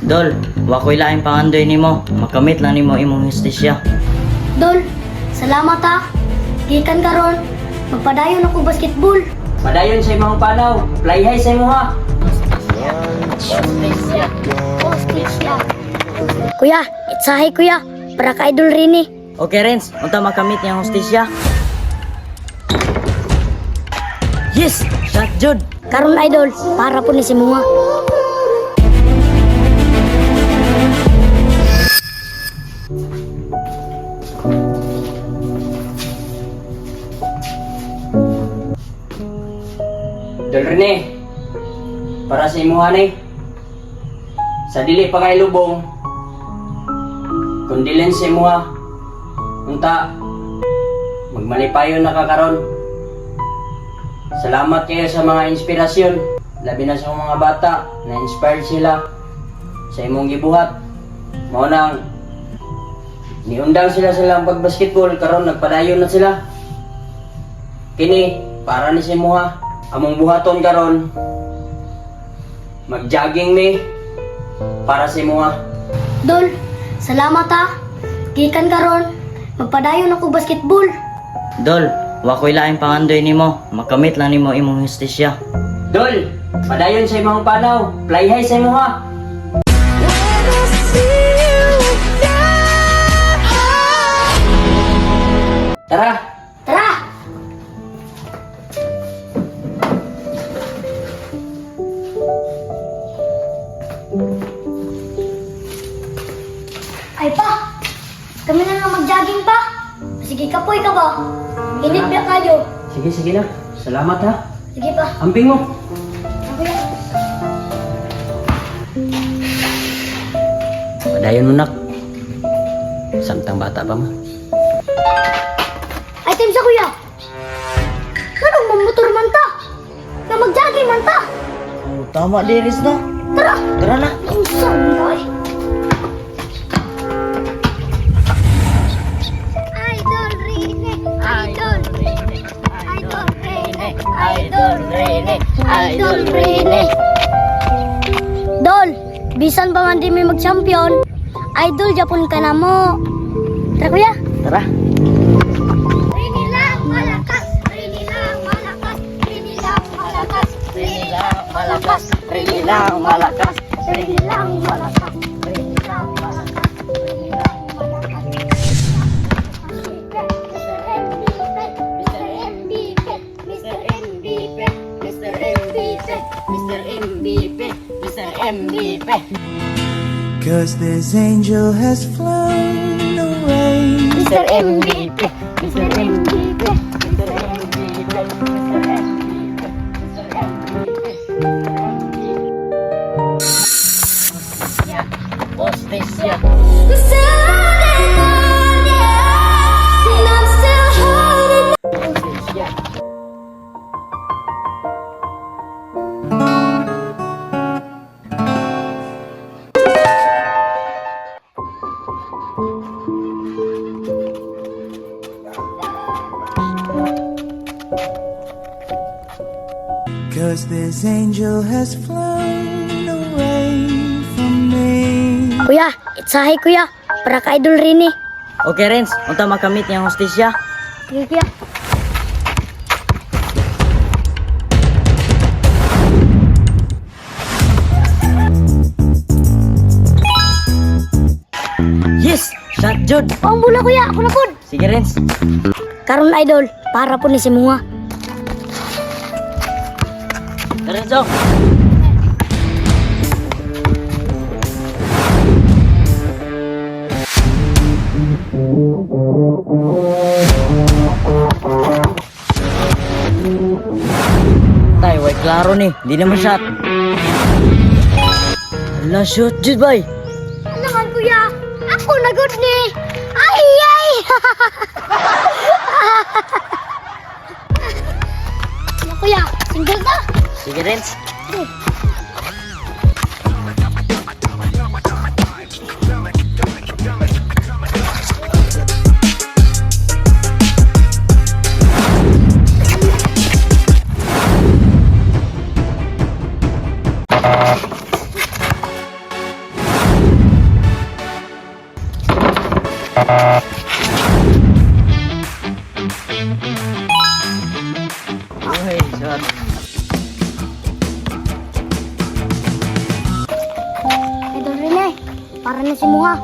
Dol, wa ko'y laing pangandoy nimo. Makamit lang nimo imong hustisya. Dol, salamat ha. Gikan karon, magpadayon ako basketball. Padayon sa imong panaw. Fly high sa imo ha. Kuya, itsahay kuya, para ka Idol Rene. Okay, Renz. Unta makamit niyang hustisya. Yes! Shot jud! Karon idol, para po ni si Munga. Dol Rene, para sa imuha ni. Sa dili pa kay lubong, condolence sa imuha. Unta, magmalipayon na ka karon. Salamat kayo sa mga inspirasyon. Labi na sa mga bata, na-inspired sila sa imong gibuhat. Mao nang niundang sila sa ilang pagbasketball karon nagpadayon na sila. Kini para ni sa imuha among buhaton karon. Magjogging mi para sa imuha. Dol, salamat ha. Gikan karon, magpadayon ako basketball. Dol, wa ko'y laing pangandoy nimo. Makamit lang nimo imong hustisya. Dol, padayon sa imong panaw. Fly high sa imuha. Tara. Tara! Ay pa! Kami na lang mag-jogging pa! Sige kapoy ka ba? Init ba kayo? Sige, sige na. Salamat ha. Sige pa. Amping mo. Ako yan. Padayon mo nak. Samtang bata pa mo. Ay, time sa kuya! Anong mamotor man ta? Na mag-jogging man ta? Oh, tama diris no. Tara! Tara na. Unsa man ay? Idol Rene! Idol Rene! Idol Rene! Idol Rene! Idol Rene! Dol, bisan pa man di mi mag-champion, idol Japon ka na mo. Tara kuya! Tara. Rene lang malakas! Rene lang malakas! Rene lang malakas! Rene lang malakas! Rene lang malakas. Rene lang malakas! Rene lang malakas! Rene lang malakas! Mr. MVP, Mr. MVP, Mr. MVP, Mr. MVP, Mr. MVP. 'Cause this angel has flown away. Mr. MVP, Mr. MVP, Mr. MVP, Mr. MVP, Mr. MVP. Hostisya. Hostisya. 'Cause this angel has flown away from me. Kuya, itsahay kuya, para ka Idol Rene. Okay, Renz. Unta makamit niyang hostisya. Sige kuya. Yes! Shot jud! Ang bula kuya, ako na pod. Sige, Renz. Karon idol, para po ni si Munga. Tara, Renzo. Tay, way klaro ni. Di naman shot. Ala, shoot jud bay. Alangan kuya, ako na good ni. Ay ay. Ano, kuya, single na. Sige, Renz. Sige. Uy, sorry. Idol Rene, para na si Muha.